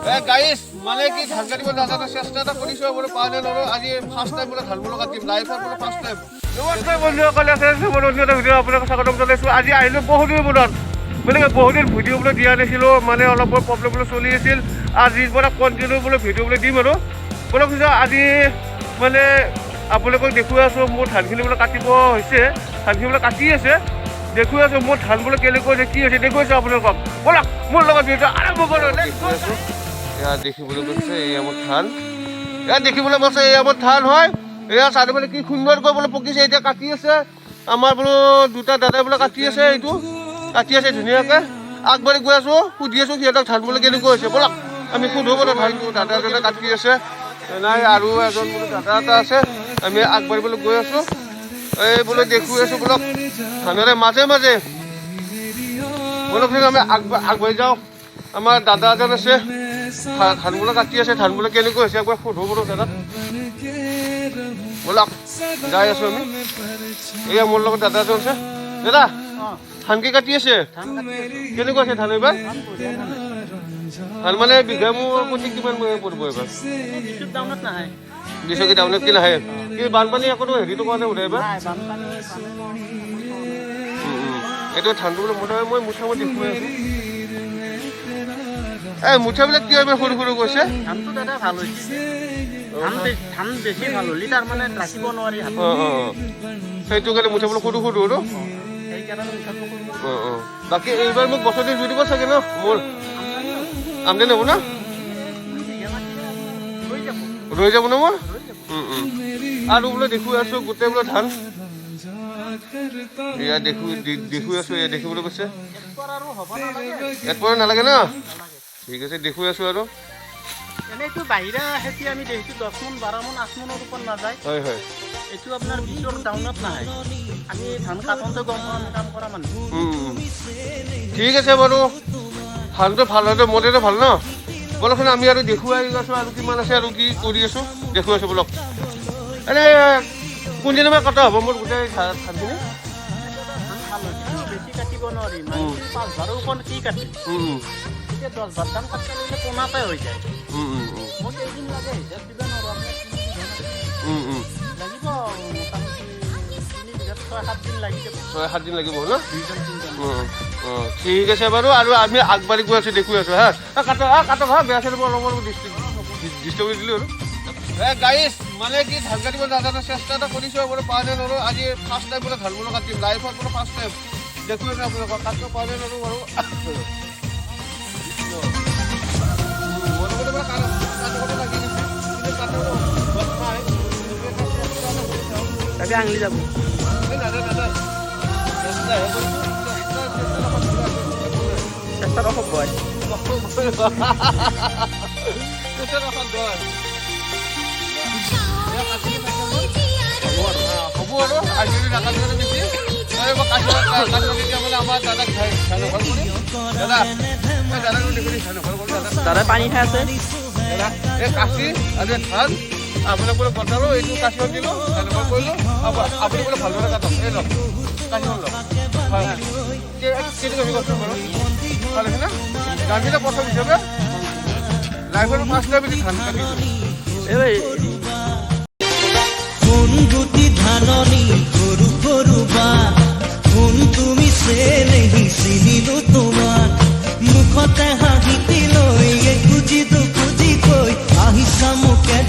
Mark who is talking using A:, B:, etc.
A: গাইছ, মানে কি, ধান কাটিব নাজানো, চেষ্টা এটা কৰিছোঁ বোলো পাওঁ নে নোৱাৰো। আজি ফাৰ্ষ্ট টাইম বোলে ধান বোলো কাটিম, লাইফত বোলো ফাৰ্ষ্ট টাইম। নমস্কাৰ বন্ধুসকল, আছে মোৰ অন্য এটা ভিডিঅ' আপোনালোকক স্বাগতম জনাইছোঁ। আজি আহিলোঁ বহুত দিনৰ মূৰত, মানে বহুত দিন ভিডিঅ' বোলো দিয়া নাছিলোঁ, মানে অলপ বৰ প্ৰব্লেম বোলো চলি আছিল। আজিৰ পৰা কণ্টিনিউ বোলো ভিডিঅ' বোলো দিম আৰু বোলো পিছত আজি মানে আপোনালোকক দেখুৱাই আছোঁ, মোৰ ধানখিনি বোলো কাটিব হৈছে, ধানখিনি বোলো কাটি আছে। দেখুৱাই আছোঁ মোৰ ধান বোলো কেনেকুৱা হৈছে, কি হৈছে দেখুৱাইছোঁ আপোনালোকক। ব'লক, মোৰ লগত ভিডিঅ' আৰম্ভ কৰোঁ। আছোঁ, এয়া দেখিবলৈ পাইছে, এয়া মোৰ ধান। ইয়াত দেখিবলৈ পাইছে, এয়া মোৰ ধান হয়। এয়া চাৰিওফালে কি সুন্দৰকৈ বোলে পকিছে। এতিয়া কাটি আছে আমাৰ বোলো দুটা দাদাই বোলে কাটি আছে, এইটো কাটি আছে ধুনীয়াকৈ। আগবাঢ়ি গৈ আছোঁ, সুধি আছোঁ সিহঁতক ধান বোলে কেনেকুৱা হৈছে। ব'লক, আমি সুধো বোলো। ধানটো দাদা এজনে কাটি আছে, নাই আৰু এজন বোলো দাদা এটা আছে। আমি আগবাঢ়িবলৈ গৈ আছোঁ, এই বোলো দেখুৱাই আছোঁ। বোলক, ধানৰে মাজে মাজে ব'লকচোন, আমি আগবাঢ়ি যাওঁ। আমাৰ দাদা এজন আছে, ধান বোলে কাটি আছে। ধান বোলে কেনেকুৱা হৈছে একবাৰ সোধো বোলো দাদা। ব'লক, যাই আছো আমি। এয়া মোৰ লগত দাদা এজন আছে। দাদা, ধান কি কাটি আছে? কেনেকুৱা আছে ধান এইবাৰ? ধান মানে বিঘা মোৰ প্ৰতি কিমান পৰিব এইবাৰ?
B: ডাউনত নাহে।
A: 20 কি ডাউনত কি নাহে কি? বানপানী একো হেৰিটো কৰা নাই বোধহয় এইবাৰ?
B: নাই, বানপানী।
A: এইটো ধানটো বোলে মোটামুটি মই মুঠামুটি দেখুৱাই আছো। এই মুঠাবিলাক কিয় ইমান সৰু সৰু গৈছে?
B: ধানটো দাদা ভাল হৈছে। ধান বেছি ভাল হ'লে তাৰমানে ৰাখিব নোৱাৰি হাতত।
A: অঁ, সেইটো কাৰণে মুঠাবিলাক সৰু সৰু আৰু।
B: সেইকাৰণে মুঠাটো সৰু।
A: অঁ, বাকী এইবাৰ মোক বছৰটো জুৰিব চাগে ন? মোৰ আমদানি হ'ব ন?
B: 2 বিঘা মাটিৰে হৈ যাব।
A: ৰৈ যাব ন মোৰ?
B: হৈ যাব।
A: আৰু বোলে দেখুৱাই আছো গোটেই বোলে ধান এয়া দেখুৱাই আছো, এয়া দেখিবলৈ পাইছে।
B: একবাৰ আৰু হ'ব নালাগে।
A: ইয়াত পৰা নালাগে ন?
B: নালাগে।
A: ঠিক আছে, দেখুৱাই আছো আৰু।
B: এনেইতো বাহিৰা খেতি আমি দেখিছোঁ 10 মোন, 12 মোন, 8 মোনৰ ওপৰত নাযায়।
A: হয় হয়
B: এইটো আপোনাৰ 20ৰ ডাউনত নাহে। আমি ধান কাটোতে গম পাওঁ, আমি কাম কৰা মানুহ।
A: উম, উম। ঠিক আছে বাৰু, ধানটো ভাল হয়তো মোৰেতো ভাল ন। ব'লকচোন, আমি আৰু দেখুৱাই আছো আৰু কিমান আছে আৰু কি কৰি আছো দেখুৱাই আছো। ব'লক। এনে কোনদিনা মান কটা হ'ব মোৰ গোটেই ধানখিনি?
B: ধান ভাল হৈছে, বেছি কাটিব নোৱাৰি। মানে 5 ভাৰৰ ওপৰত কি কাটে?
A: উম, উম,
B: এতিয়া 10 ভাৰ ধান কাটিব লাগিলে পোনাতে হৈ যায়।
A: উম, উম, উম,
B: মই কেইদিন লাগে হিচাপ দিব নোৱাৰোঁ, আপোনাৰ 3 বিঘা মাটি
A: উম, উম।
B: লাগিব মোটামুটি 3 বিঘাত 6-7 দিন লাগি যাব।
A: 6-7 দিন লাগিব ন?
B: দুইজন তিনিজন।
A: অঁ, ঠিক আছে বাৰু। আৰু আমি আগবাঢ়ি গৈ আছোঁ, দেখুৱাই আছোঁ। হা, কাট কাটক। হা, বেয়া চেয়া অলপ অলপ ডিষ্টাৰ্ব কৰি দিলোঁ আৰু। এ গাইছ, মানে কি, ধান কাটিব নাজানো, চেষ্টা এটা কৰিছোঁ বোলো পাওঁ নে নোৱাৰো। আজি ফাৰ্ষ্ট টাইম বোলে ধান বোলো কাটিম, লাইফত বোলো ফাৰ্ষ্ট টাইম। দেখুৱাই আছোঁ আপোনালোকক, কাটিব পাওঁ নে নোৱাৰো বাৰু। মোটামুটি মানে কাটো লাগি গৈছে, কিন্তু কাটো নাই। চেষ্টা এটা কৰি চাওঁ।
B: তাকে আঙুলি যাব।
A: এই নাযায় নাযায়, চেষ্টাহে কৰিছোঁ, চেষ্টা চেষ্টা নকৰিলে একো নাই।
B: চেষ্টাৰ অসভ্য হয়।
A: চেষ্টাৰ অসাধ্য হয়। হ'ব আৰু আজিকালি নাকাটিলে বেছি। এই মই কাটিব কাটিব তেতিয়া মানে আমাৰ দাদাক ধান ভাল কৰিম। দাদা, এই দাদাক দেখি ধান ভাল কৰিম দাদা।
B: দাদাই পানী খাই আছে।
A: দাদা, এই কাচি আৰু এই ধান আপোনাক বোলে বতালো, এইটো কাচিখন দিলোঁ, ধান ভাল কৰিলোঁ। আপুনি বোলে ভালদৰে কাটক। এই লওক, কাচিখন লওক। হয়, কেনেকুৱা হৈছে কওকচোন বাৰু? ভাল হৈছে না? ধানকেইটা প্ৰথম হিচাপে লাইফৰ ফাৰ্ষ্ট টাইম ধান কাটিছোঁ।
B: এই
C: সোণগুটি ধাননি সৰু সৰু বা সোণ, তুমি চেনেহী, চিনিলো তোমাক। মুখতে হাঁহিটি লৈ এখুজি দুখুজি কৈ আহিছা মোকে।